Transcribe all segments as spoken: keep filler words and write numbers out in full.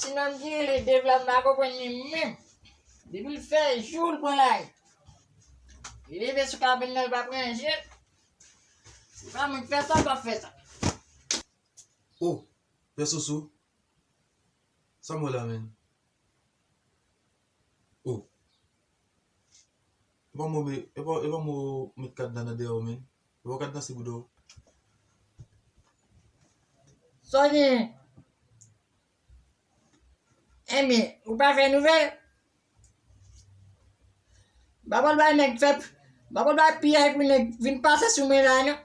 Ti nonm ki rele Dave la, m pa konprann li menm. Depi l fè jou, l pran lari. Li leve sou kabann nan, l pa pran je. Se pa mwen k fè sa, l p ap fè sa. Oh, pè Soso. Sa m wè la, menn? Oh. E pa mwen, e pa, e pa mwen met kadna nan dèyè w, menn. E pa kadna se bouda w. Sa w genyen? Enben, ou pa fè nouvèl? M pa pral bay nèg fè, m pa pral bay piyay pou nèg vin pase sou mwen la, non.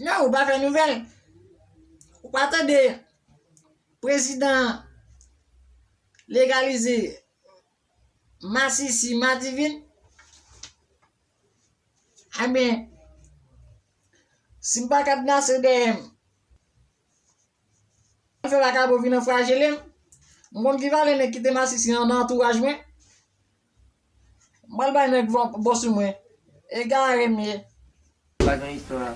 Non, ou pa fè nouvèl. Ou pa tande prezidan an legalize masisi, madivin? Enben, si m pa kadnase dèyè m, fè vakabon vin anfrajele m. M konn ki valè nèg ki te masisi nan antouraj mwen. M pral bay nèg van bò sou mwen. Egare m ye. Pa gen istwa.